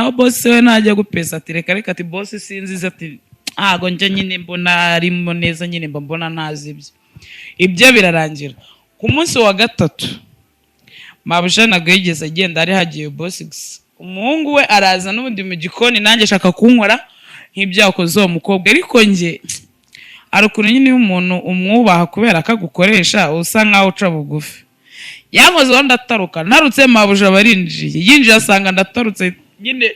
Naho boss we najya gupesa ati reka reka, ati boss sinziza, ati ntago njya nyine mbona arimo neza, nyine mba mbona ntazi ibyo. Ibyo birarangira. Ku munsi wa gatatu mabuja ntabwo yigeze agenda, hari hagiye boss gusa. Umuhungu we araza n'ubundi mu gikoni, nanjye ashaka kunkora nk'ibyo yakoze uwo mukobwa. Ariko njye hari ukuntu nyine iyo umuntu umwubaha kubera ko agukoresha, usa nkaho uca bugufi. Yankozeho ndataruka, ntarutse mabuja aba arinjiye, yinjiye asanga ndatarutse nyine,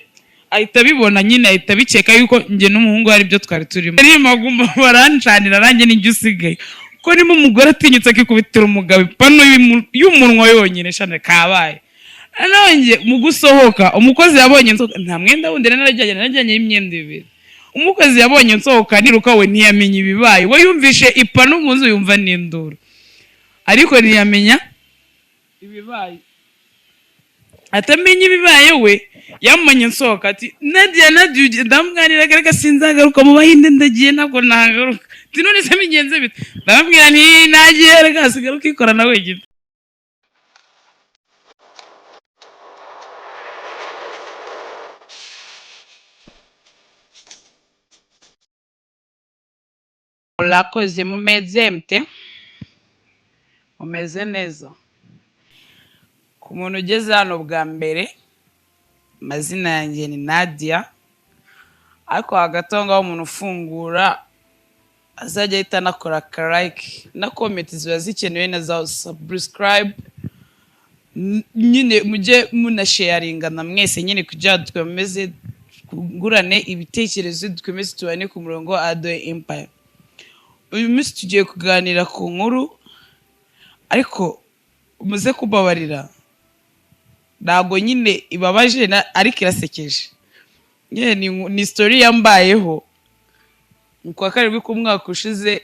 ahita abibona nyine, ahita abikeka yuko njye n'umuhungu hari ibyo twari turimo. Rimaguma barancanira, nanjye nijye usigaye, ko niba umugore atinyutse akikubitira umugabo ipanu y'umunwa yonyine, shane kabaye. Noneho mu gusohoka umukozi yabonye nsohoka, nta mwenda wundi nari narajyanye, narajyanye imyenda ibiri. Umukozi yabonye nsohoka niruka, we ntiyamenya ibibaye. We yumvishe ipanu mu nzu, yumva n'induru, ariko ntiyamenya ibibaye. Atamenya ibibaye, we yamanye nsohoka ati Nadia, Nadia ugiye? Ndamwanira, reka sinzagaruka mu Bahinde, ndagiye, ntabwo nagaruka. Ati none se bigenze bite? Ndamubwira nti nagiye, reka sigara ukikorana wenyine. Murakoze, mumeze mute? Mumeze neza? Ku muntu ugeze hano bwa mbere, amazina yanjye ni Nadia, ariko hagati aho ngaho umuntu ufungura azajya ahita anakora ka like na comment, ziba zikenewe, na za subscribe nyine mujye munasharingana mwese nyine kugira ngo twemeze twungurane ibitekerezo, dukomeze tubane ku murongo wa Adoye Empire. Uyu munsi tugiye kuganira ku nkuru, ariko muze kubabarira, ntabwo nyine ibabaje ariko irasekeje nyine. Ni story yambayeho mu kwa karindwi k'umwaka ushize,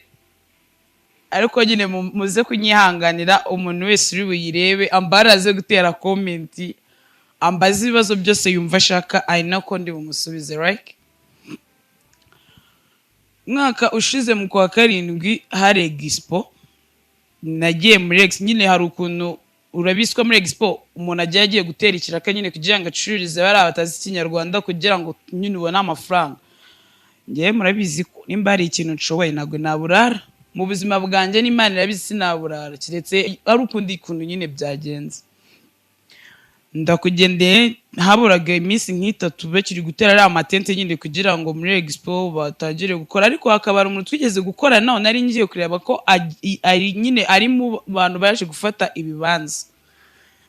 ariko nyine muze kunyihanganira. Umuntu wese uri buyirebe ambara aze gutera comment, ambaze ibibazo byose yumva ashaka, ari nako ndi bumusubize. Like umwaka ushize mu kwa karindwi hari expo, nagiye muri expo nyine. Hari ukuntu urabizi ko muri expo umuntu agiye agiye gutera ikiraka nyine kugira ngo acururize bariya batazi Ikinyarwanda, kugira ngo nyine ubone amafaranga. Ngewe murabizi ko nimba hari ikintu nshoboye, ntabwo naburara mu buzima bwanjye, n'Imana irabizi, sinaburara keretse ari ukundi kuntu nyine byagenze. Ndakugendeye, haburaga iminsi nk'itatu bakiri gutera ariya matente nyine kugira ngo muri expo batangire gukora, ariko hakaba hari umuntu twigeze gukora nawe nari ngiye kureba ko ari nyine ari mu bantu baje gufata ibibanza.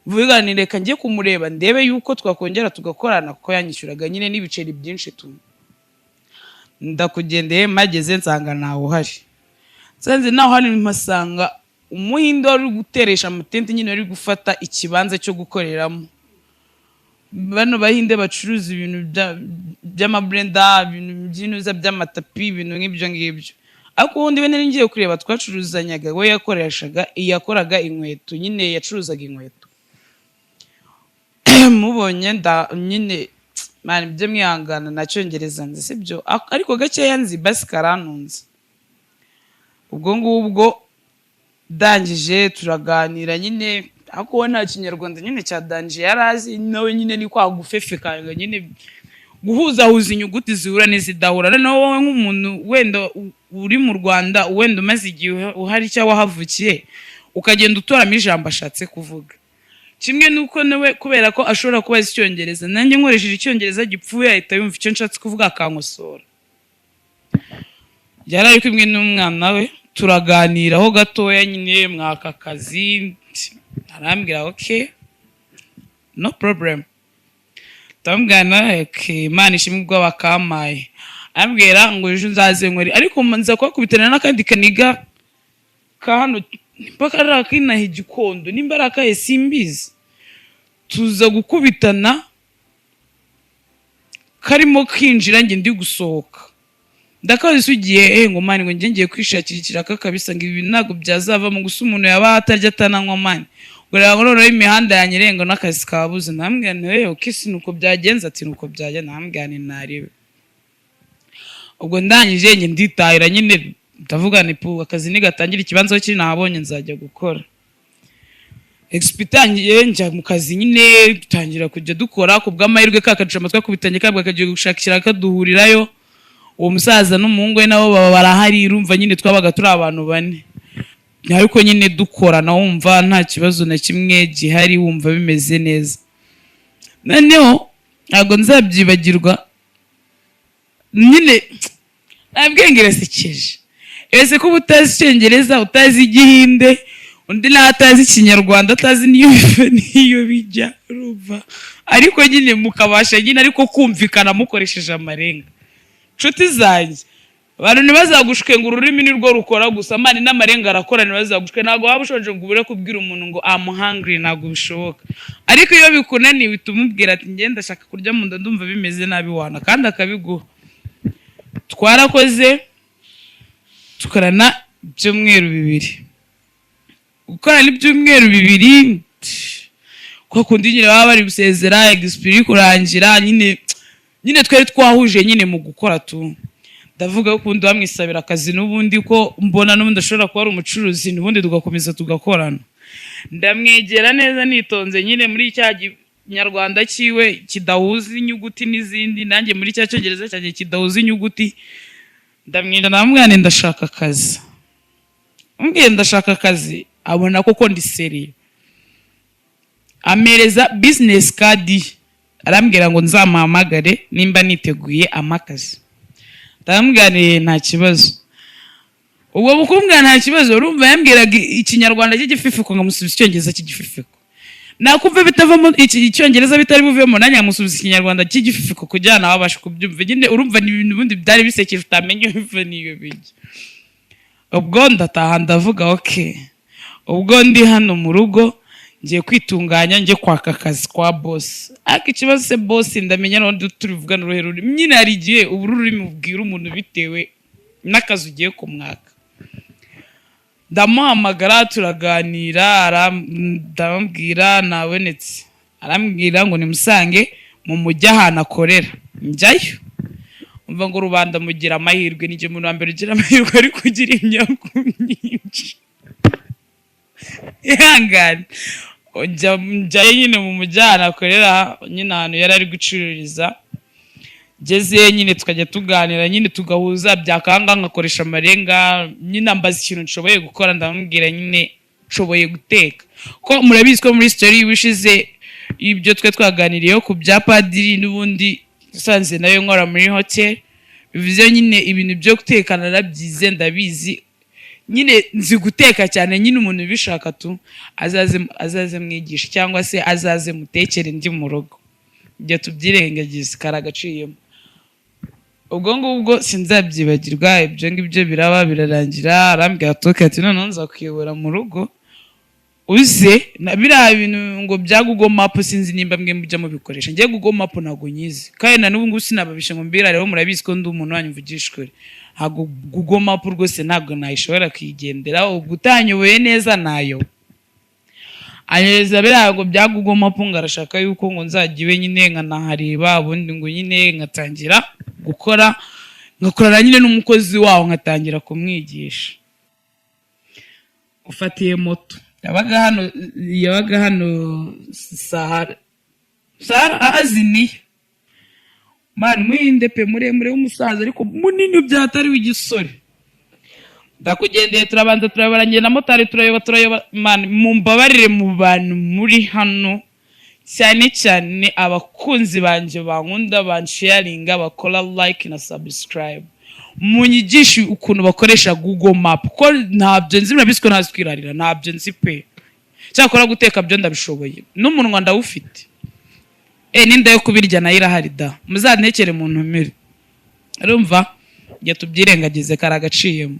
Mvuga nti reka njye kumureba ndebe yuko twakongera tugakorana, kuko yanyishyuraga nyine n'ibiceri byinshi tu. Ndakugendeye, mpageze nsanga ntawe uhari. Nsanze naho hari, mpasanga Umuhinde wari uri guteresha amatente nyine, wari gufata ikibanza cyo gukoreramo. Bano Bahinde bacuruza ibintu by'amaburenda, ibintu by'inuza, by'amatapi, ibintu nk'ibyo ngibyo. Ariko ubundi we nari ngiye kureba twacuruzanyaga, we yakoreshaga yakoraga inkweto nyine, yacuruzaga inkweto. Mubonye nda nyine, man, ibyo mwihangana, nta Cyongereza nzi, sibyo, ariko gakeya nzi basi karantunze. Ubwo ngubwo ndangije turaganira nyine, ariko we nta Kinyarwanda nyine cya danger yari azi. Nawe nyine ni kwa gufefekanga nyine, guhuzahuza inyuguti zihura n'izidahura. Noneho wowe nk'umuntu wenda uri mu Rwanda, wenda umaze igihe uhari cyangwa wahavukiye, ukagenda utoramo ijambo ashatse kuvuga. Kimwe n'uko nawe kubera ko ashobora kuba azi Icyongereza, nanjye nkoresheje Icyongereza gipfuye ahita yumva icyo nshatse kuvuga akankosora. Yari ari kumwe n'umwana we, turaganiraho gatoya nyine, mwaka akazi, arambwira okay, no problem. Ndamubwira nawe okay, Imana ishimwe ubwo bakampaye. Arambwira ngo ejo nzaze nkore, ariko nza kuhakubitana n'akandi kaniga ka hano, nimba ari akinaha Igikondo, nimba ari akahe simbizi. Tuza gukubitana karimo kinjira, njye ndi gusohoka. Ndakabaza ugiye eh? Ngo man, ngo njye ngiye kwishakira ikiraka kabisa, ngo ibi ntabwo byazavamo gusa, umuntu yaba atarya atananywa man, ngo reba noneho imihanda yanyirenga n'akazi kabuze. Ndamubwira nti hey, okay, si nuko byagenze? Ati nuko byagenze. Ndamubwira nti naribe. Ubwo ndangije njye nditahira nyine, ndavuga ni pu akazi nigatangira, ikibanza aho kiri nahabonye, nzajya gukora. Expo itangiye, njya mu kazi nyine, dutangira kujya dukora. Ku bw'amahirwe, ka kajama twakubitanye kabwa kagiye gushakira, kaduhurirayo. Uwo musaza n'umuhungu we nabo baba barahari. Urumva nyine twabaga turi abantu bane, ariko nyine dukorana, wumva nta kibazo na kimwe gihari, wumva bimeze neza. Noneho ntabwo nzabyibagirwa nyine, ntabwenge irasekeje. Ese ko uba utazi Icyongereza, utazi Igihinde, undi nawe atazi Ikinyarwanda, atazi n'iyo biva n'iyo bijya, urumva, ariko nyine mukabasha nyine ariko kumvikana mukoresheje amarenga. Nshuti zanjye, abantu ntibazagushuke ngo ururimi ni rwo rukora gusa. Man, n'amarenga arakora, ntibazagushuke. Ntabwo waba ushonje ngo ubure kubwira umuntu ngo "I'm hungry", ntabwo bishoboka. Ariko iyo bikunaniye, uhita umubwira ati "Ngenda ndashaka kurya, mu nda ndumva bimeze nabi wana", kandi akabiguha. Twarakoze, tukorana ibyumweru 2. Gukorana ibyumweru 2, kwa kundi nyine baba bari gusezera, expo iri kurangira, nyine twari twahuje nyine mu gukora tu. Ndavuga ko ubundi bamwisabira akazi n'ubundi, ko mbona n'ubundi ashobora kuba ari umucuruzi, n'ubundi tugakomeza tugakorana. Ndamwegera neza nitonze nyine, muri cya Kinyarwanda cyiwe kidahuza inyuguti n'izindi, nanjye muri cya Cyongereza cyanjye kidahuza inyuguti. Ndamwira, ndamubwira nti "Ndashaka akazi." Mbwiye "Ndashaka akazi", abona koko ndi sérieux, ampereza business card ye, arambwira ngo nzamuhamagare nimba niteguye ampa akazi. Ndamubwira nti "Nta kibazo." Ubwo bukumbwira "Nta kibazo", urumva yambwiraga Ikinyarwanda cy'igififiko, nkamusubiza Icyongereza cy'igififiko. Nakumva bitavamo, Icyongereza bitari buvemo, nanjye nkamusubiza Ikinyarwanda cy'igififiko kugira nawe abashe kubyumva nyine. Urumva ni ibintu ubundi byari bisekeje, utamenya iyo biva n'iyo bijya. Ubwo ndataha, ndavuga "Okay, ubwo ndi hano mu rugo, ngiye kwitunganya njye kwaka akazi kwa boss." Ariko ikibazo se, boss ndamenya n'undi turivugana uruhe rurimi? Nyine hari igihe ubura ururimi ubwira umuntu bitewe n'akazi ugiye kumwaka. Ndamuhamagara, turaganira, ndamubwira nabonetse, arambwira ngo nimusange mu mujyi ahantu akorera. Njyayo, umva ngo rubanda mugira amahirwe, ni muntu wa mbere ugira amahirwe ari kugira imyaku myinshi. Ihangane. Njyayo nyine mu mujyi ahantu akorera nyine, ahantu yari ari gucururiza. Ngezeyo nyine, tukajya tuganira nyine, tugahuza, byakanga nkakoresha amarenga nyine. Ambaza ikintu nshoboye gukora, ndamubwira nyine nshoboye guteka, ko murabizi ko muri story y'ubushize ibyo twe twaganiriyeho ku bya padiri, n'ubundi usanze nayo nkora muri hoteli, bivuze nyine ibintu byo guteka narabyize, ndabizi nyine, nzi guteka cyane nyine. Umuntu ubishaka tu azaze mwigisha, cyangwa se azaze mutekere ndi mu rugo. Ibyo tubyirengagize, kari agaciyemo. Ubwo ngubwo sinzabyibagirwa. Ibyo ngibyo biraba, birarangira, arambwira ati "Okay", ati "Noneho nzakuyobora mu rugo uze na biriya bintu ngo bya Google Map." Sinzi nimba mwe mujya mubikoresha, njye Google Map ntabwo nyizi, kandi na n'ubu ngubu sinababisha ngo mbirare. Rero murabizi ko ndi umuntu wanyu mvugisha ukuri. Ntabwo Google Map rwose, ntabwo nayishobora kuyigendera, ubwo utanyoboye neza nayo. Anyereza biriya ngo bya Google Map, ngo arashaka yuko ngo nzajya iwe nyine nkanahareba, ubundi ngo nyine nkatangira gukora, ngakorana nyine n'umukozi waho, nkatangira kumwigisha. Ufatiye moto, yabaga hano Sahara, Sahara aziniye. Man, muhinde pe, muremure w'umusaza, ariko munini byatari w'igisore. Ndakugendeye, turabanza turayobora, njye na motari, turayoba, turayoba. Man, mumbabarire mu bantu muri hano, cyane cyane abakunzi banjye bankunda, bansharinga, bakora like na subscribe, munyigishe ukuntu bakoresha Google Map, ko ntabyo nzi. Murabizi ko ntazi kwirarira, ntabyo nzi pe. Cyakora guteka byo ndabishoboye, n'umunwa ndawufite, n'inda yo kubirya nayo irahari da. Muzantekere mu ntumire. Urumva njye tubyirengagize, kari agaciyemo.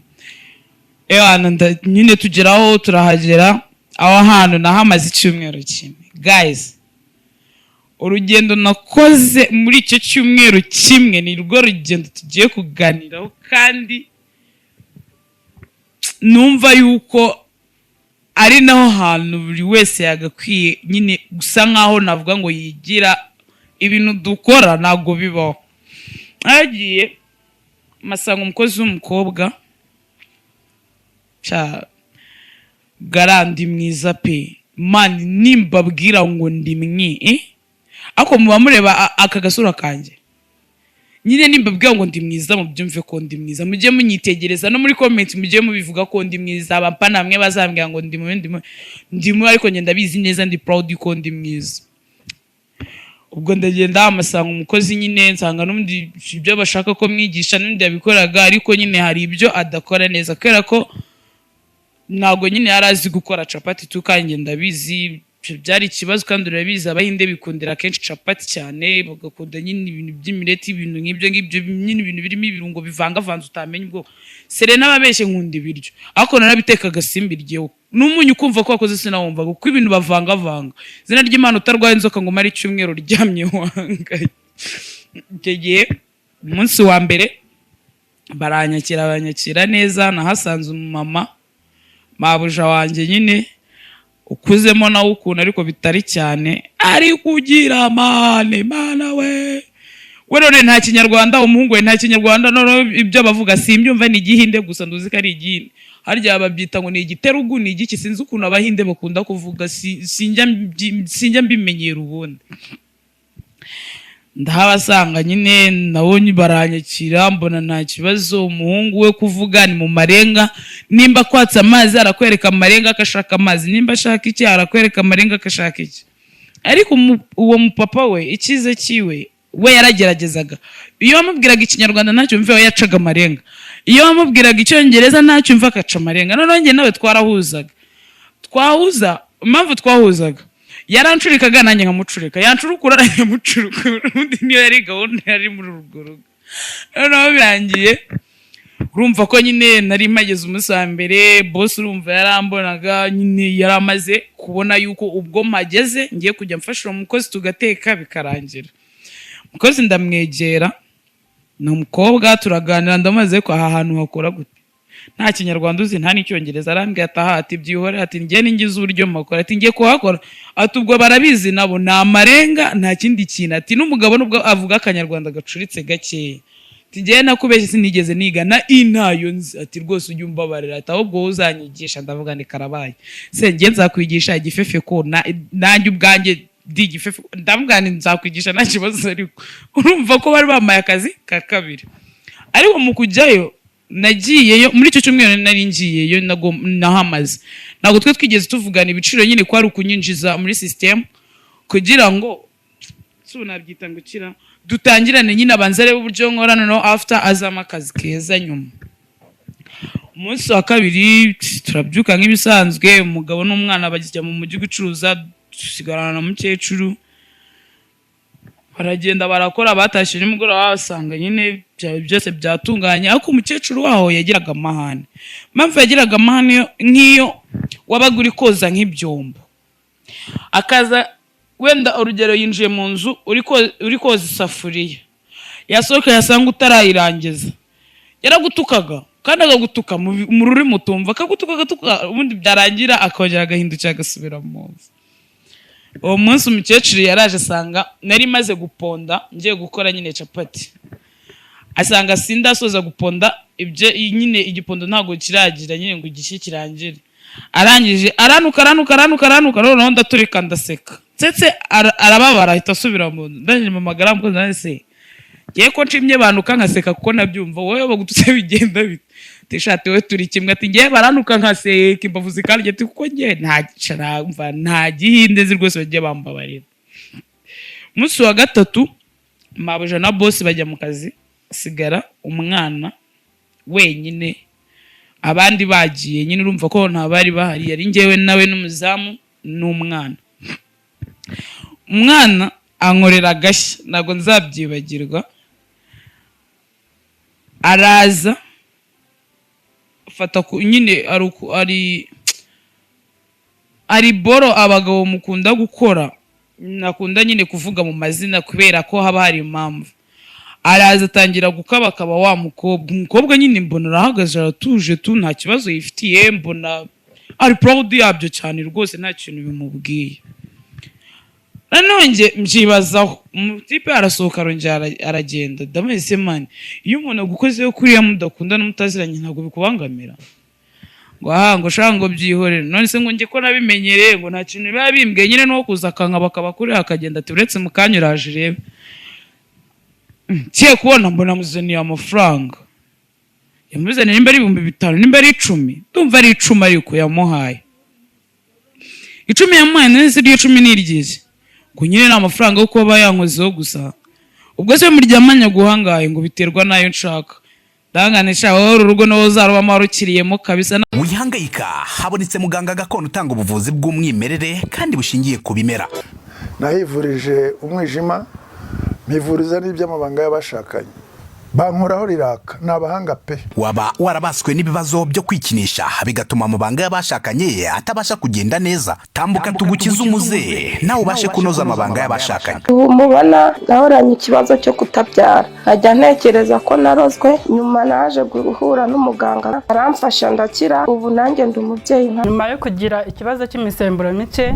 Ewana, nyine tugeraho, turahagera. Aho hantu nahamaze icyumweru kimwe. Guys, urugendo nakoze muri icyo cyumweru kimwe ni rwo rugendo tugiye kuganiraho, kandi numva yuko ari naho hantu buri wese yagakwiye nyine gusa nkaho navuga ngo yigira. Ibintu dukora ntabwo bibaho. Hagiye masanga umukozi w'umukobwa cya garandi mwiza pe. Man, nimbabwira ngo ndi mwi, eh? Ariko muba mureba aka gasura kanjye nyine, nimbabwira ngo ndi mwiza, mubyumve ko ndi mwiza. Mujye munyitegereza, no muri comment mujye mubivuga ko ndi mwiza. Abampana bamwe bazambwira ngo ndi mubi, ndi mubi, ndi mubi, ariko ngenda ndabizi neza, ndi proud ko ndi mwiza. Ubwo ndagenda amasanga umukozi nyine, nsanga n'ubundi ibyo bashaka ko mwigisha n'undi yabikoraga, ariko nyine hari ibyo adakora neza, kubera ko ntabwo nyine yari azi gukora capati tu, kandi njye ndabizi. Ibyo byari ikibazo, kandi urabizi, Abahinde bikundira akenshi capati cyane, bagakunda nyine ibintu by'imireti, ibintu nk'ibyo ngibyo nyine, ibintu birimo ibirungo bivangavanze utamenya ubwoko. Serena ababeshye, nkunda ibiryo, ariko narabitekaga simbiryeho n'umunyu, ukumva ko wakoze sinawumvaga, kuko ibintu bavangavanga, izina ry'Imana, utarwaye inzoka ngo umare icyumweru uryamye wangaye. Icyo gihe umunsi wa mbere baranyakira, banyakira neza. Nahasanze umumama, mabuja wanjye nyine, ukuzemo nawe ukuntu, ariko bitari cyane, ari kugira amane mana we we. None nta Kinyarwanda, umuhungu we nta Kinyarwanda. Noneho ibyo bavuga simbyumva, ni Igihinde gusa. Nduzi ko ari Igihinde, harya babyita ngo ni Igiterugu, ni igiki, sinzi ukuntu Abahinde bakunda kuvuga, sinjya mbimenyera. Ubundi ndahabasanga nyine, nabonye baranyakira, mbona nta kibazo. Umuhungu we kuvuga ni mu marenga, nimba akwatse amazi arakwereka amarenga agashaka amazi, nimba ashaka iki arakwereka amarenga agashaka iki. Ariko uwo mupapa we, icyiza cyiwe, we yarageragezaga. Iyo wamubwiraga Ikinyarwanda ntacyo mve, we yacaga amarenga. Iyo wamubwiraga Icyongereza ntacyo mve, agaca amarenga. Noneho njye nawe twarahuzaga, twahuza. Impamvu twahuzaga, yarancurikaga nanjye nkamucurika, yancurukura nanjye nkamucurukura. Ubundi niyo yari gahunda yari muri urwo rugo. Noneho birangiye, urumva ko nyine nari mpageze umunsi wa mbere, boss urumva yarambonaga nyine, yari amaze kubona yuko ubwo mpageze ngiye kujya mfasha uwo mukozi, tugateka bikarangira. Umukozi ndamwegera, ni umukobwa, turaganira. Ndamaze ko aha hantu hakora gute, nta Kinyarwanda uzi, nta n'Icyongereza? Arambwira ati: "Aha," ati, "byihorere," ati, "njye ningize uburyo makora," ati, "ngiye kuhakora," ati, "ubwo barabizi nabo, ni amarenga, nta kindi kintu," ati, "n'umugabo nubwo avuga Akanyarwanda gacuritse gakeya," ati, "njyewe nakubeshye sinigeze niga na intayo nzi," ati, "rwose ujye umbabarira," ati, "ahubwo wowe uzanyigisha." Ndavuga ni karabaye se, njye nzakwigisha igifefe ko nanjye ubwanjye ndi igifefe? Ndamubwira nti nzakwigisha, nta kibazo. Ariko urumva ko bari bampaye akazi ka kabiri. Ariko mu kujyayo, nagiyeyo muri icyo cyumweru nari ngiyeyo, nahamaze, ntabwo twe twigeze tuvugana ibiciro nyine, kwari ukunyinjiza muri sisitemu kugira ngo si nabyita ngo kira dutangirane nyine, abanza arebe uburyo nkora, noneho after azamo akazi keza nyuma. Umunsi wa kabiri turabyuka nk'ibisanzwe, umugabo n'umwana bajya mu mujyi gucuruza, dusigarana na mukecuru. Baragenda barakora, batashye nimugoroba basanga nyine byose byatunganye. Ariko umukecuru waho yagiraga amahane. Impamvu yagiraga amahane, nk'iyo wabaga uri koza nk'ibyombo, akaza, wenda urugero yinjiye mu nzu uri koza isafuriya, yasohoka yasanga utarayirangiza, yaragutukaga, kandi akagutuka mu rurimi utumva, akagutuka, agatuka, ubundi byarangira akongera agahindukira agasubira mu nzu. Uwo munsi umukecuru yaraje asanga nari maze guponda, ngiye gukora nyine capati, asanga sindasoza guponda ibyo nyine, igipondo ntabwo kiragira nyine ngo igishye kirangire. Arangije aranuka, aranuka, aranuka, aranuka, noneho ndaturika ndaseka nsetse, arababara, ahita asubira mu nzu. Ndangije mpamagara umukozi, nawe se ngiye ko nshimye banuka nkaseka kuko nabyumva, wowe bagututse bigenda bite? Ati: "We turi kimwe," ati, "ngiye baranuka nkaseka, imbavu zikarya," ati, "kuko ngiye nta nta Gihinde nzi, rwose bagiye bambabarira." Umunsi wa gatatu mabuja na boss bajya mu kazi, sigara umwana wenyine, abandi bagiye nyine. Urumva ko nta bari bahari, yari njyewe nawe n'umuzamu n'umwana. Umwana ankorera agashya ntabwo nzabyibagirwa. Araza afata ku nyine ari boro abagabo mukunda gukora, nakunda nyine kuvuga mu mazina kubera ko haba hari impamvu. Araza atangira gukabakaba wa mukobwa. Umukobwa nyine mbona arahagaze, aratuje tu, nta kibazo yifitiye, mbona ari proud yabyo cyane rwose, nta kintu bimubwiye. Noneho njye mbyibazaho, umutipe arasohoka, arongera aragenda. Ndamuzi man, iyo umuntu agukozeho kuriya mudakundana, mutaziranye, ntabwo bikubangamira? Ngo aha, ngo shaka, ngo byihorere. None se ngo njye ko nabimenyereye, ngo nta kintu biba bimbwiye nyine, no kuza akankaba akaba kuri akagenda, ati uretse mu kanya uraje urebe. Ngiye kubona mbona amuzaniye amafaranga, yamuzaniye nimba ari 5000, nimba ari 10, ndumva ari 10, ariko yamuhaye 10, yamuhaye. None se iryo 10 ni iryihe? Ngo nyine ni amafaranga yo kuba yankozeho gusa. Ubwo se muryamanya guhangaye? Ngo biterwa n'ayo nshaka. Ndangane sha, wowe uru rugo niwo uzarubamo warukiriyemo kabisa. Wihangayika, habonetse muganga gakondo utanga ubuvuzi bw'umwimerere kandi bushingiye ku bimera. Nahivurije umwijima, mpivuriza n'iby'amabanga y'abashakanye, bankoraho riraka, ni abahanga pe. Waba warabaswe n'ibibazo byo kwikinisha bigatuma amabanga y'abashakanye atabasha kugenda neza? Tambuka tugukize umuze, nawe ubashe kunoza amabanga y'abashakanye. Ubu mubona nahoranye ikibazo cyo kutabyara, nkajya ntekereza ko narozwe. Nyuma naje guhura n'umuganga aramfasha ndakira, ubu nanjye ndi umubyeyi nka Nyuma yo kugira ikibazo cy'imisemburo mike,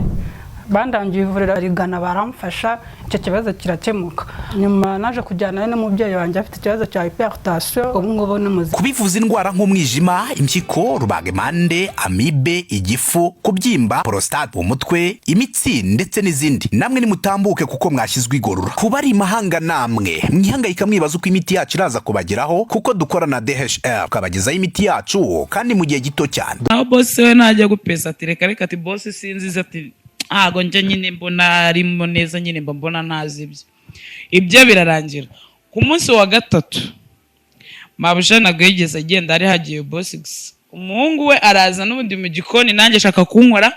bandangiye ivuriro rigana, baramfasha, icyo kibazo kirakemuka. Nyuma naje kujyanayo n'umubyeyi wanjye afite ikibazo cya hypertension, ubu ngubu ni muzima. Kubivuza indwara nk'umwijima, impyiko, rubagimpande, amibe, igifu, kubyimba, prostate, umutwe, imitsi ndetse n'izindi, namwe nimutambuke kuko mwashyizwe igorora. Kuba ari imahanga namwe mwihangayika mwibaza uko imiti yacu iraza kubageraho, kuko dukora na DHL tukabagezaho imiti yacu kandi mu gihe gito cyane. Naho boss we najya gupesa, ati reka reka, ati boss sinzizi, ati ntago njya nyine mbona arimo neza, nyine mba mbona ntazi ibye. Ibyo birarangira. Ku munsi wa gatatu mabuja ntabwo yigeze agenda, hari hagiye boss gusa. Umuhungu we araza n'ubundi mu gikoni, nanjye ashaka kunkora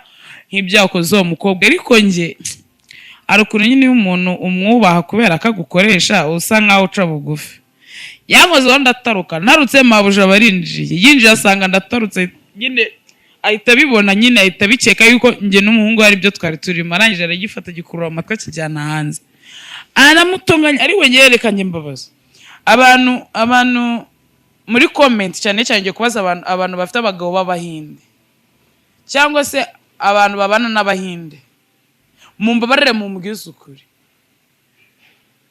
nk'ibyo yakoze uwo mukobwa, ariko njye hari ukuntu nyine iyo umuntu umwubaha kubera ko agukoresha usa nkaho uca bugufi. Yankozeho ndataruka, ntarutse mabuja aba arinjiye, yinjiye asanga ndatarutse nyine, ahita abibona nyine, ahita abikeka yuko njye n'umuhungu hari ibyo twari turimo. Arangije aragifata, gikurura amatwi, akijyana hanze, aramutonganya. Ari we yerekanye imbabazi. Abantu muri comment, cyane cyane ngiye kubaza abantu bafite abagabo b'Abahinde cyangwa se abantu babana n'Abahinde, mumbabarire mumbwize ukuri,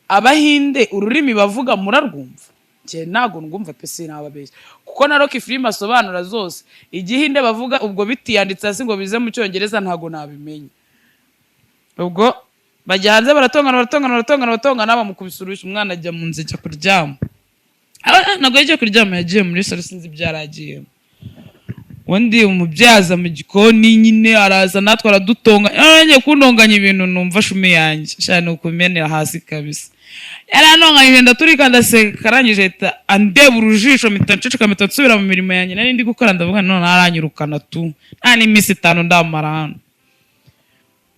Abahinde ururimi bavuga murarwumva? Njye ntabwo ndwumva pe, sinababeshya, kuko na Rocky filime asobanura zose Igihinde bavuga, ubwo bitiyanditse hasi ngo bize mu Cyongereza ntabwo nabimenya. Ubwo bajya hanze, baratongana, baratongana, baratongana, baratongana, bamukubise urushyi, umwana ajya mu nzu, ajya kuryama. Ah, ntabwo yagiye kuryama, yagiye muri salon, sinzi ibyo yari agiyemo. Ubundi umubyaza mu gikoni nyine araza natwe aradutonga, yarangiye kuntonganya ibintu numva shumi yanjye shana ni ukumenera hasi kabisa. Yarantonganyije ndaturika, ndaseka, arangije ahita andeba urujisho, mpita nceceka, mpita nsubira mu mirimo yanjye nari ndi gukora. Ndavuga none aranyirukana tu, nta n'iminsi 5 ndamara hano.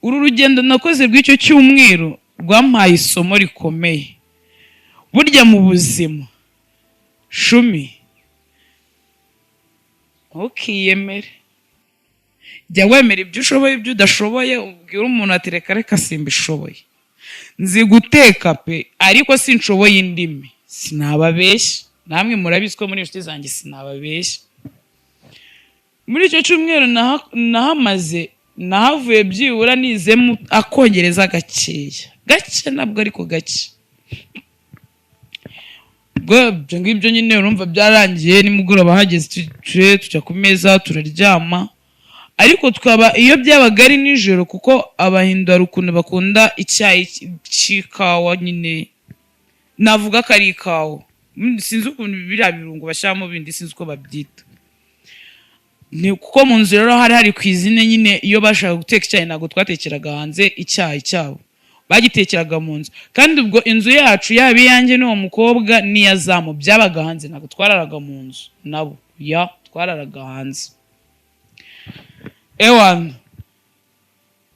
Uru rugendo nakoze rw'icyo cyumweru rwampaye isomo rikomeye. Burya mu buzima shumi ntukiyemere, jya wemera ibyo ushoboye, ibyo udashoboye ubwire umuntu ati reka reka simbishoboye. Nzi guteka pe, ariko sinshoboye indimi, sinababeshya, namwe murabizi ko muri inshuti zanjye sinababeshya. Muri icyo cyumweru nahamaze, nahavuye byibura nizemo Akongereza gakeya gake, nabwo ariko gake. Ubwo ibyo ngibyo nyine urumva byarangiye, nimugoroba hageze tujya ku meza turaryama, ariko twaba iyo byabaga ari nijoro, kuko Abahindu hari ukuntu bakunda icyayi cy'ikawa nyine, navuga ko ari ikawa. Sinzi ukuntu biriya birungo bashyiramo bindi, sinzi uko babyita. Ni kuko mu nzu rero hari hari ku izina nyine, iyo bashaka guteka icyayi ntabwo twatekeraga hanze, icyayi cyabo bagitekeraga mu nzu. Kandi ubwo inzu yacu, yaba iyanjye n'uwo mukobwa n'iya zamu, byabaga hanze, ntabwo twararaga mu nzu nabo, ya twararaga hanze. Ewana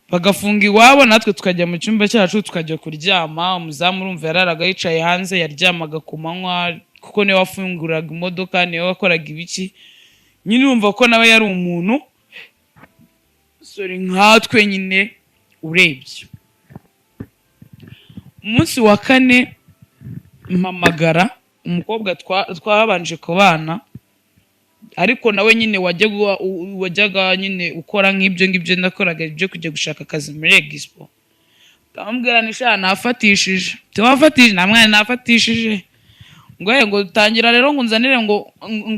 bagafunga iwabo, natwe tukajya mu cyumba cyacu tukajya kuryama. Umuzamu urumva yararaga yicaye hanze, yaryamaga ku manywa kuko niwe wafunguraga imodoka, niwe wakoraga ibiki nyine, urumva ko nawe yari umuntu, sorry, nkatwe nyine urebye. Umunsi wa kane mpamagara umukobwa twabanje kubana, ariko nawe nyine wajyaga nyine ukora nk'ibyo ngibyo nakoraga byo kujya gushaka akazi muri Expo. Ndamubwira ni sha nafatishije, tiwafatishije nta mwana nafatishije. Ngo "Eh, ngo tangira rero, ngo unzanire ngo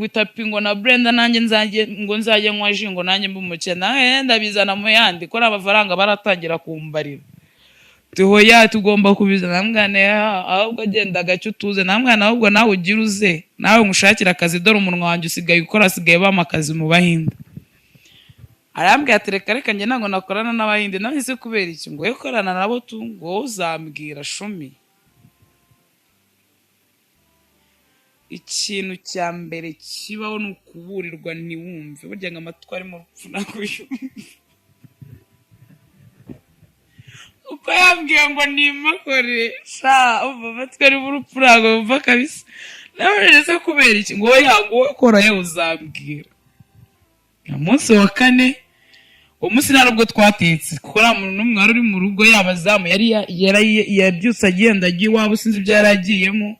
itapi, ngo na blender, nanjye nzajye ngo nzajye nywa jus, ngo nanjye mbe umukene." Nawe ndabizana mu yandi ko ari amafaranga baratangira kumbarira. Tuhoya tugomba kubizana mwana, ahubwo agenda gake utuze na mwana, ahubwo nawe ugira uze nawe ngushakire akazi, dore umunwa wanjye usigaye ukora, asigaye bampa akazi mu Bahinde. Arambwira ati: "Reka reka, njye ntabwo nakorana n'Abahinde." Nawe se kubera iki? Ngo wowe korana nabo tu, ngo wowe uzambwira shumi. Ikintu cya mbere kibaho ni ukuburirwa ntiwumve. Burya ngo amatwi arimo urupfu ntabwo yumva. Uko yambwiye ngo nimakore sha, umva, amatwi arimo urupfu ntabwo yumva kabisa. Nawe se kubera iki? Ngo wowe ngo wowe kora, yewe uzambwira. Umunsi wa kane, uwo munsi nta nubwo twatetse kuko nta muntu n'umwe wari uri mu rugo, yaba azamu yari yabyutse agenda agiye iwabo, sinzi ibyo yari agiyemo.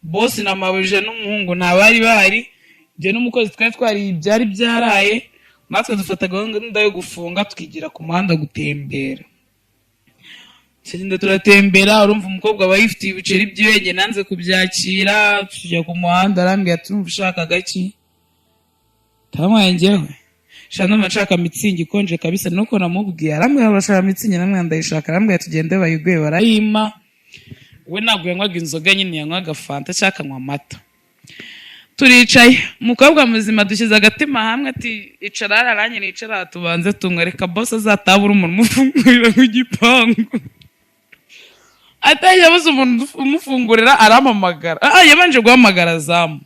Bosi na mabuja n'umuhungu nta bari bahari. Njye n'umukozi twari twariye ibyari byaraye, natwe dufata gahunda yo gufunga tukigira ku muhanda gutembera. Tugenda turatembera, urumva umukobwa aba yifitiye ibiceri byiwe, njye nanze kubyakira. Tujya ku muhanda, arambwira ati: "Urumva ushaka agaki?" Ndamuhaye njyewe sha, ndumva nshaka Mützig ikonje kabisa. Nuko namubwiye, arambwira ngo ashaka Mützig, namwe ndayishaka. Arambwira tugende bayiguhe, barayima. We ntabwo yanywaga inzoga nyine, yanywaga Fanta cyangwa akanywa amata. Turicaye, umukobwa muzima, dushyize agatima hamwe, ati: "Icara hariya." Nanjye nicara, tubanze tunywe, reka boss azatabura umuntu umufungurira ku gipangu. Atajya abuze umuntu umufungurira, arampamagara. Ah, yabanje guhamagara zamu,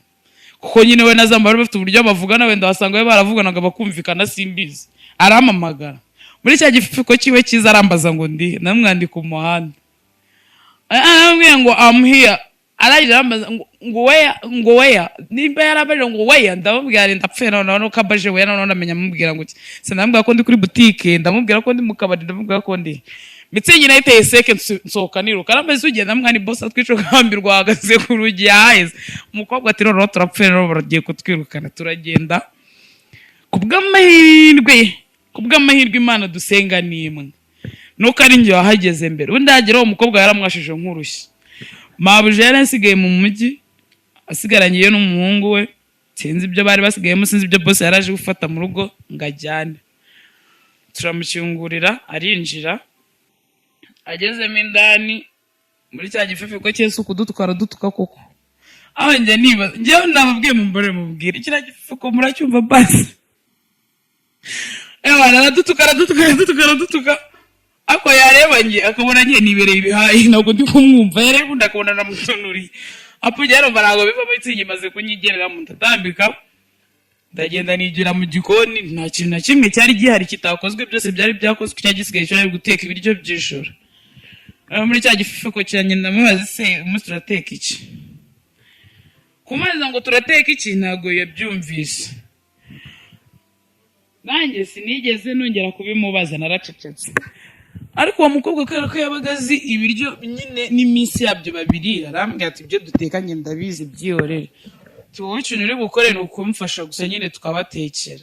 kuko nyine we na zamu bari bafite uburyo bavugana, wenda wasanga we baravuganaga bakumvikana, simbizi. Arampamagara muri cya gifuko cyiwe cyiza, arambaza ngo ndi namwandika umuhanda. Arambwira ngo: "I'm here." Arangije arambaza ngo where, ngo where. Nimba yarabajije ngo where, ndamubwira nti ndapfuye noneho, nuko abaje where noneho ndamenya amubwira ngo iki. Sinamubwira ko ndi kuri butike, ndamubwira ko ndi mu kabari, ndamubwira ko ndi Mützig. Nayiteye seke, nsohoka niruka. Arambaza ugenda mwana, boss atwica ugahambirwa, ahagaze ku rugi yaheze. Umukobwa ati: "Noneho turapfuye, noneho baragiye kutwirukana." Turagenda, kubw'amahirwe Imana dusenga ni imwe, nuko ari njye wahageze mbere. Undi yagera, uwo mukobwa yaramwashije nk'urushyi. Mabuja yari asigaye mu mujyi, asigaranye ye n'umuhungu we, sinzi ibyo bari basigayemo, sinzi ibyo boss yari aje gufata mu rugo ngo ajyane. Turamukingurira, arinjira. Agezemo indani muri cya gifefeko cyese ukudutuka, aradutuka koko. Aho njye nibaza, njyewe nababwiye mumbore mubwire kiriya gifefeko muracyumva basi. Ewa, aradutuka, aradutuka, aradutuka, aradutuka, ariko yareba njye akabona njye nibereye ibihayi, ntabwo ndi kumwumva. Yareba undi akabona namutonuriye apo. Njye yarumva ntabwo bivamo, itsingi imaze kunyigerera mu ndatambika, ndagenda nigira mu gikoni. Nta kintu na kimwe cyari gihari kitakozwe, byose byari byakozwe. Cyari gisigaye cyari guteka ibiryo by'ijoro. Aho muri cya gifuko cyanjye ndamubaza: "Se umunsi turateka iki?" Kumubaza ngo turateka iki, ntabwo yabyumvise. Nanjye sinigeze nongera kubimubaza, naracecetse. Ariko uwo mukobwa, kubera ko yabaga azi ibiryo nyine n'iminsi yabyo babirira, arambwira ati: "Ibyo duteka njye ndabizi, byihorere, wowe ikintu uri bukore ni ukumfasha gusa nyine tukabatekera."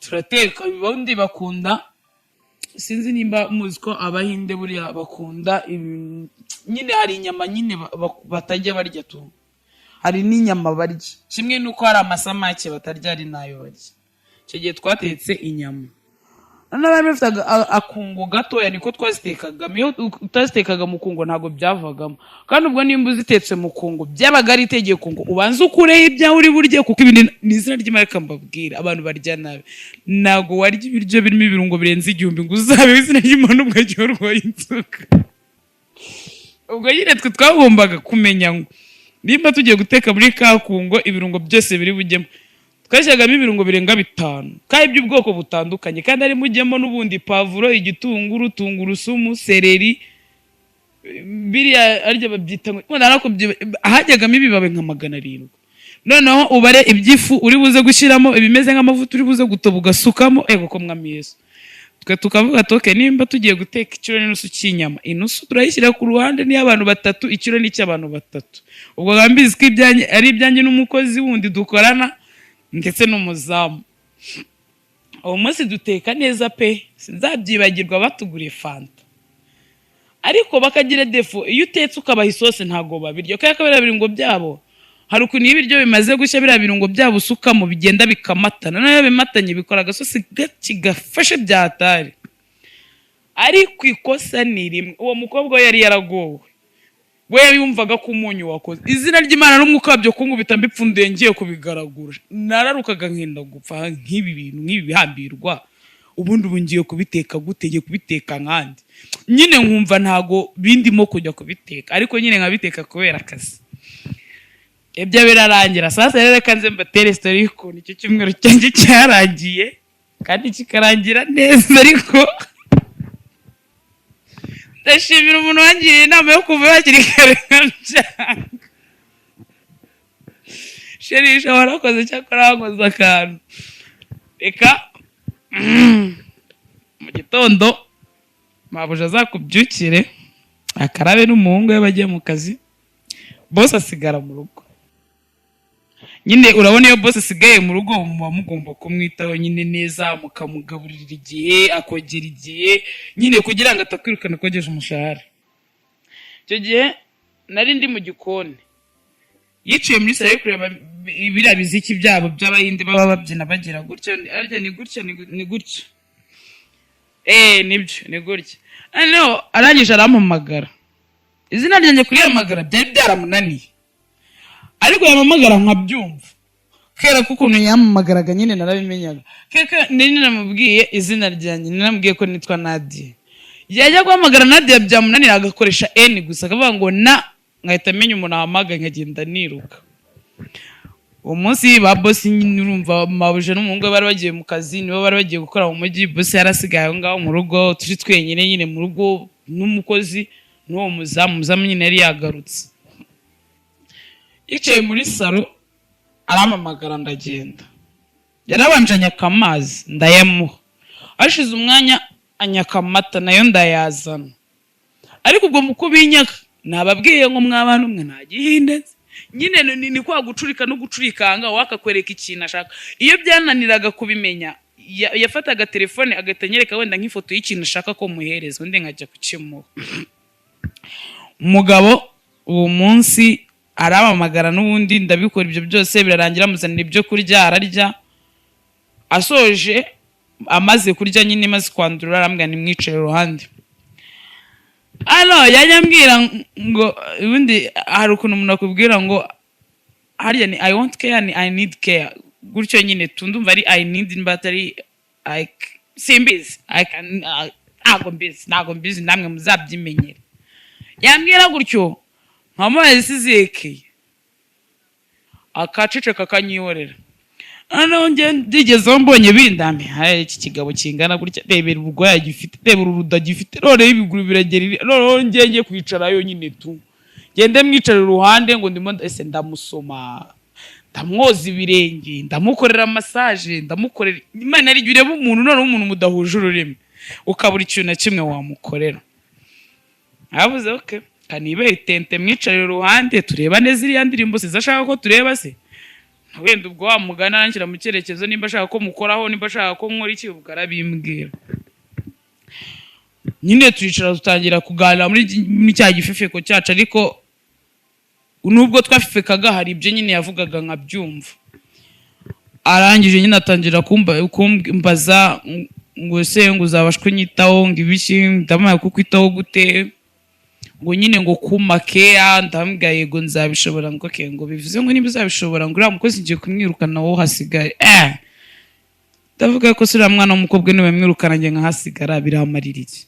Turateka. Ubundi bakunda, sinzi nimba muzi ko Abahinde buriya bakunda nyine hari inyama nyine batajya barya tu, hari n'inyama barya, kimwe n'uko hari amasamake batarya, hari n'ayo barya. Icyo gihe twatetse inyama, noneho bari bafite akungo gatoya, niko twazitekagamo. Iyo utazitekaga mu kungo ntabwo byavagamo. Kandi ubwo nimba uzitetse mu kungo, byabaga ari itegeko ngo ubanze ukureho ibyawe uri burye, kuko ibi ni izina ry'Imana. Reka mbabwire, abantu barya nabi, ntabwo warya ibiryo birimo ibirungo birenze 1000 ngo uzabe izina ry'Imana ubwo urwaye inzoka. Ubwo nyine twe twagombaga kumenya ngo nimba tugiye guteka muri ka kungo, ibirungo byose biri bujyemo, twashyiragamo ibirungo birenga 5 kandi by'ubwoko butandukanye, kandi harimo ujyemo n'ubundi pavuro, igitunguru, tungurusumu, seleri, biriya arya babyita ngo wenda nako hajyagamo ibibabi nka 700. Noneho ubare iby'ifu uri buze gushyiramo, ibimeze nk'amavuta uri buze gutoba ugasukamo. Ego ko mwami Yesu! Twe tukavuga toke nimba tugiye guteka ikiro n'inusu cy'inyama, inusu turayishyira ku ruhande n'iy'abantu batatu, ikiro ni icy'abantu batatu. Ubwo nkaba mbizi ko ibyanjye ari ibyanjye n'umukozi wundi dukorana ndetse n'umuzamu. Uwo munsi duteka neza pe, sinzabyibagirwa. Batuguriye Fanta. Ariko bakagira défaut, iyo utetse ukabaha isosi ntabwo babirya, kubera ko biriya birungo byabo, hari ukuntu iyo ibiryo bimaze gushya, biriya birungo byabo usukamo bigenda bikamatana. Noneho iyo bimatanye bikora agasosi gake gafashe byatari. Ariko ikosa ni rimwe, uwo mukobwa we yari yaragowe. We yumvaga ko umunyu wakoze izina ry'Imana n'umwuka wabyo kunkubita mbipfunduye ngiye kubigaragura. Nararukaga nkenda gupfa. Nk'ibi bintu, nk'ibi bihambirwa, ubundi ubu ngiye kubiteka gute? Ngiye kubiteka nkandi? Nyine nkumva ntago bindimo kujya kubiteka, ariko nyine nkabiteka kubera akazi. Ibyo birarangira. Sasa rero reka nze mbatere story y'ukuntu icyo cyumweru cyanjye cyarangiye, kandi kikarangira neza. Ariko ndashimira umuntu wangiriye inama yo kuva hakiri kare nkabyanga. Sherisha, warakoze. Cyakora wankoze akantu. Reka mu gitondo mabuja azakubyukire, akarabe n'umuhungu we bagiye mu kazi, boss asigara mu rugo. Nyine urabona, iyo boss asigaye mu rugo muba mugomba kumwitaho nyine neza, mukamugaburira igihe, akogera igihe, nyine kugira ngo atakwirukana kogeje umushahara. Icyo gihe nari ndi mu gikoni, yicaye muri salo ari kureba biriya biziki byabo by'Abahinde baba babyina bagira gutya. Arya ni gutya, ni gutya, nibyo, ni gutya. Noneho arangije arampamagara izina ryanjye. Kurihamagara byari byaramunaniye, ariko yampamagara nkabyumva, kubera ko ukuntu yampamagaraga nyine narabimenyaga. Keka nari naramubwiye izina ryanjye, naramubwiye ko nitwa Nadia. Yajya guhamagara Nadia byamunanira, agakoresha N gusa, akavuga ngo na, nkahita menya umuntu ahamagaye, nkagenda niruka. Uwo munsi ba boss nyine, urumva, mabuja n'umuhungu we bari bagiye mu kazi, nibo bari bagiye gukora mu mujyi. Boss yarasigaye aho ngaho mu rugo, turi twenyine nyine mu rugo n'umukozi n'uwo muzamu. Umuzamu nyine yari yagarutse. Yicaye muri salo arampamagara, ndagenda. Yarabanje anyaka amazi, ndayamuha. Hashize umwanya anyaka amata, nayo ndayazana. Ariko ubwo mu kubinyaka nababwiye ngo mwabana umwe nta gihinde nyine, ni kwa gucurika no gucurikanga, wakakwereka ikintu ashaka. Iyo byananiraga kubimenya, yafataga telefone agahita anyereka wenda nk'ifoto y'ikintu ashaka ko muhereza, undi nkajya kukimuha. Umugabo uwo munsi arampamagara n'ubundi, ndabikora ibyo byose, birarangira, amuzanira ibyo kurya, ararya. Asoje, amaze kurya nyine, maze kwandurura, arambwira nimwicare iruhande. Hano yajya ambwira ngo ubundi hari ukuntu umuntu akubwira ngo harya ni "I want care", ni "I need care", gutyo nyine. Tundumva ari "I need", nimba atari I, simbizi. I can, ntabwo mbizi, ntabwo mbizi, namwe muzabyimenyere. Yambwira gutyo nkamubaza isizekeye, akaceceka, akanyihorera. Noneho njye ndigezeho mbonye bindambi, haye iki kigabo kingana gutya, rebera ubugwayi gifite, rebera uruda gifite, noneho ibiguru biragera noneho njye ngiye kwicarayo nyine tu, ngende mwicara iruhande ngo ndimo ese ndamusoma, ndamwoza ibirenge, ndamukorera massage, ndamukorera. Imana, ari ureba umuntu, noneho umuntu mudahuje ururimi, ukabura ikintu na kimwe wamukorera. Avuze okay, kanibere itente, mwicarire iruhande, tureba neza iriya ndirimbo sizo ashaka ko tureba se. Wenda ubwo wamugana anshyira mu cyerekezo, nimba ashaka ko mukoraho, nimba ashaka ko nkora iki, ubwo arabimbwira nyine. Turicara dutangira kuganira muri cya gifefeko cyacu. Ariko nubwo twafefekaga, hari ibyo nyine yavugaga nkabyumva. Arangije nyine atangira kumbaza ngo ese ngo uzabasha kunyitaho, ngo ibiki. Ndamuhaye kukwitaho gute? Ngo nyine ngo kuma keya. Ndamubwira yego, nzabishobora. Ngo okay, ngo bivuze ngo niba uzabishobora, ngo uriya mukozi ngiye kumwirukana, wowe hasigaye. Ndavuga ko se uriya mwana w'umukobwa niwe mwirukana, njye nkahasigara, biramarira iki?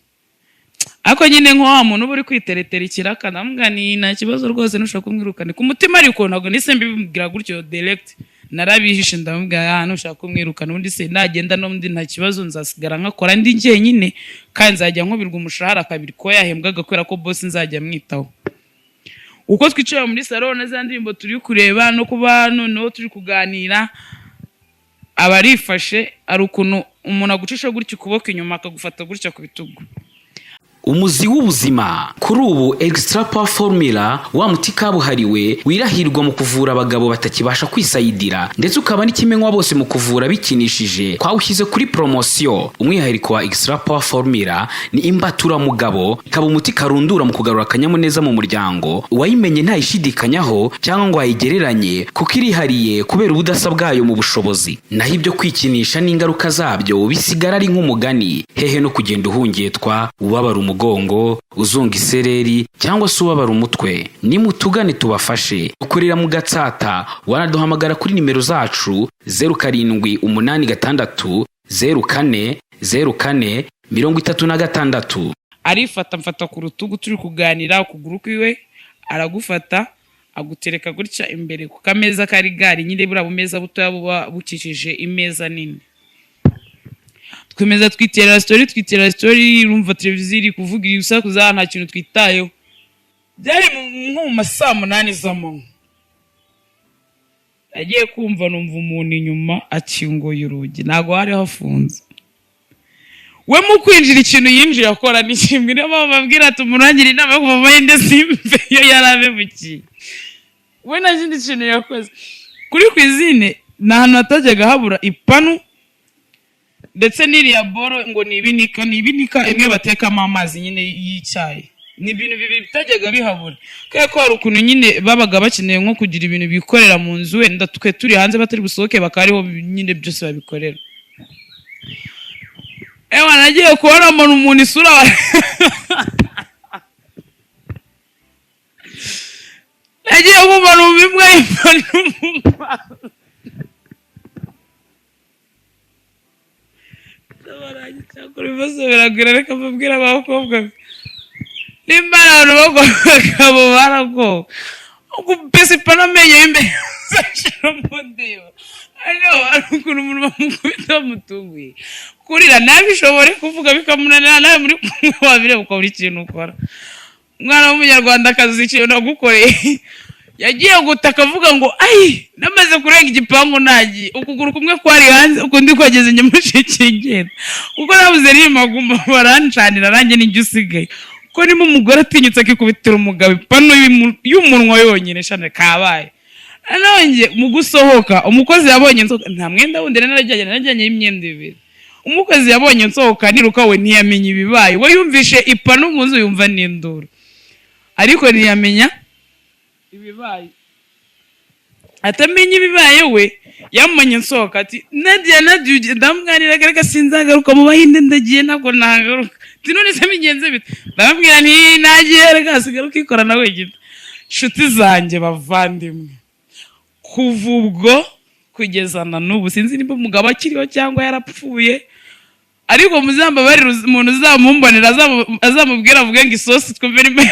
Ariko nyine nko wa muntu uba uri kwiteretera ikiraka, ndamubwira ni nta kibazo rwose, ntushobora kumwirukana ku mutima. Ariko ntabwo nise mbibwira gutyo direct, narabihishe. Ndamubwira ah, nushaka kumwirukana, ubundi se nagenda n'undi nta kibazo, nzasigara nkakora ndi njyenyine, kandi nzajya nkubirwa umushahara kabiri ko yahembwaga, kubera ko boss nzajya mwitaho. Uko twicaye muri salo na za ndirimbo turi kureba, no kuba noneho turi kuganira, aba arifashe. Hari ukuntu umuntu agucisha gutya ukuboko inyuma, akagufata gutya ku bitugu. Umuzi w'ubuzima. Kuri ubu Extra Power Formula, wa muti kabuhariwe wirahirwa mu kuvura abagabo batakibasha kwisayidira, ndetse ukaba n'ikimenywa bose mu kuvura bikinishije, twawushyize kuri poromosiyo. Umwihariko wa Extra Power Formula ni imbaturamugabo, ikaba umuti karundura mu kugarura akanyamuneza mu muryango. Uwayimenye ntayishidikanyaho cyangwa ngo ayigereranye, kuko irihariye kubera ubudasa bwayo mu bushobozi. Naho ibyo kwikinisha n'ingaruka zabyo bisigara ari nk'umugani. Hehe no kugenda uhungetwa, ubabara umugongo, uzunga isereri cyangwa se ubabara umutwe. Nimutugane tubafashe. Dukorera mu Gatsata. Wanaduhamagara kuri nimero zacu 0786040436. Arifata, mfata ku rutugu, turi kuganira, ukuguru kwiwe aragufata agutereka gutya imbere ku kameza kari gari nyine, buriya bumeza butoya buba bukikije imeza nini. Twemeza twitera story, twitera story, urumva televiziyo iri kuvuga, iri gusakuza, nta kintu twitayeho. Byari nko mu ma saa 8 z'amanywa. Agiye kumva numva umuntu inyuma akinguye urugi, ntabwo hari hafunze. We mu kwinjira, ikintu yinjiye akora ni kimwe. Niyo mpamvu babwira ati umuntu wangira inama yo kuva mu Bahinde simve iyo yari abemukiye. We nta kindi kintu yakoze. Kuri cuisine ni ahantu hatajyaga habura ipanu ndetse n'iriya boro ngo ni ibinika, ni ibinika imwe batekamo amazi nyine y'icyayi. Ni ibintu bibiri bitajyaga bihabura, kubera ko hari ukuntu nyine babaga bakeneye nko kugira ibintu bikorera mu nzu, wenda twe turi hanze batari busohoke, bakaba ariho nyine byose babikorera. Ewa, nagiye kubona mbona umuntu isura, nagiye kumva numva imbwa y'ipanu mu maso. Cyakora ibibazo biragwira. Reka mbabwire, abakobwa nimba ari abantu b'abagabo baragowe. Gupesa ipanu, amenyo y'imbere azashiramo ndeba. Ariko hari ukuntu umuntu bamukubita bamutunguye, kurira ntabishobore, kuvuga bikamunanira, nawe muri kumwe wabireba ukabura ikintu ukora. Umwana w'Umunyarwandakazi, ikintu nagukoreye, yagiye gutaka avuga ngo ayi, namaze kurenga igipangu, nagiye, ukuguru kumwe kwari hanze, ukundi kwageze inyuma ngenda, kuko nabuze nimaguma barancanira nanjye ninjye usigaye. Kuko niba umugore atinyutse akikubitira umugabo ipanu y'umunwa yonyine, shana kabaye. Nanjye mu gusohoka, umukozi yabonye nsohoka, nta mwenda wundi nari narajyanye, narajyanye imyenda ibiri. Umukozi yabonye nsohoka niruka, we ntiyamenya ibibaye. We yumvishe ipanu mu nzu, yumva n'induru, ariko ntiyamenya ibibaye. Atamenya ibibaye, we yamanye nsohoka ati: "Nadia, Nadia, ugenda?" Ndamwanira, reka sinzagaruka mu Bahinde, ndagiye, ntabwo nagaruka. Ati: "None se bigenze bite?" Ndamubwira nti: "Nagiye, reka hasigara ukikora nawe wenyine." Inshuti zanjye, bavandimwe, kuva ubwo kugeza na n'ubu sinzi niba umugabo akiriho cyangwa yarapfuye, ariko muzambabarire, umuntu uzamumbonera azamubwira avuge ngo isosi twumve nimba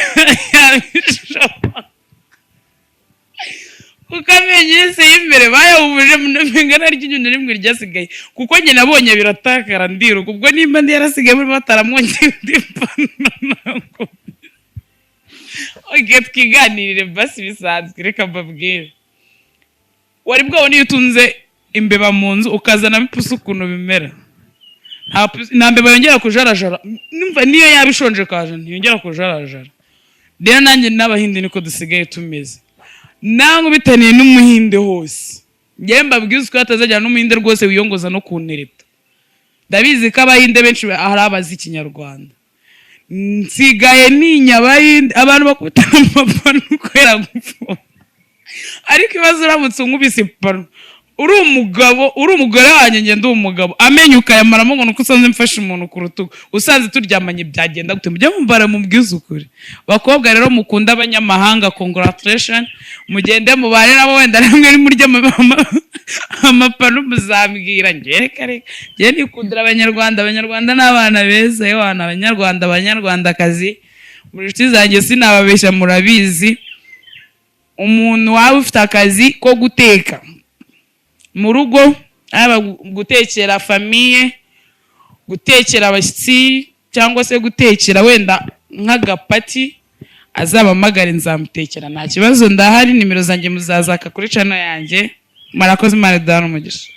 yabishobora, kuko amenyo yose y'imbere bayahumuje ingana ry'inyo na rimwe ryasigaye, kuko njye nabonye biratakara ndiruka. Ubwo nimba ndi yarasigaye muri bataramwongera indi pano, ntabwo. Okay, twiganirire basi bisanzwe. Reka mbabwire, wari bwabona iyo utunze imbeba mu nzu ukazanamo ipusi ukuntu bimera? Nta mbeba yongera kujarajara. Numva niyo yaba ishonje kaje ntiyongera kujarajara. Rero nanjye n'Abahinde niko dusigaye tumeze. Nangwa bitaniye n'Umuhinde hose, njyewe mbabwiza uko hatazajyana n'Umuhinde rwose wiyongoza no kuntereta. Ndabizi ko Abahinde benshi hari abazi Ikinyarwanda. Nsigaye ninya Abahinde, abantu bakubitana amapanu kubera gupfa. Ariko ibibazo, uramutse unkubise ipanu uri umugabo, uri umugore wanjye, njye ndi umugabo, amenyo ukayamaramo ngo nuko usanze mfashe umuntu ku rutugu, usanze turyamanye, byagenda gute? Mujye mumbara mubwize ukuri. Bakobwa rero mukunda abanyamahanga, congratulation, mugende mubane nabo, wenda namwe nimurya amapanu muzambwira. Njye reka reka, njye nikundira Abanyarwanda. Abanyarwanda ni abana beza. Yewana, Abanyarwanda, Abanyarwandakazi, muri inshuti zanjye, sinababeshya, murabizi. Umuntu waba ufite akazi ko guteka mu rugo, haba gutekera famille, gutekera abashyitsi, cyangwa se gutekera wenda nk'agapati, azabamagare nzamutekera, nta kibazo, ndahari. Nimero zanjye muzazaka kuri channel yanjye. Murakoze, Imana iduhane umugisha.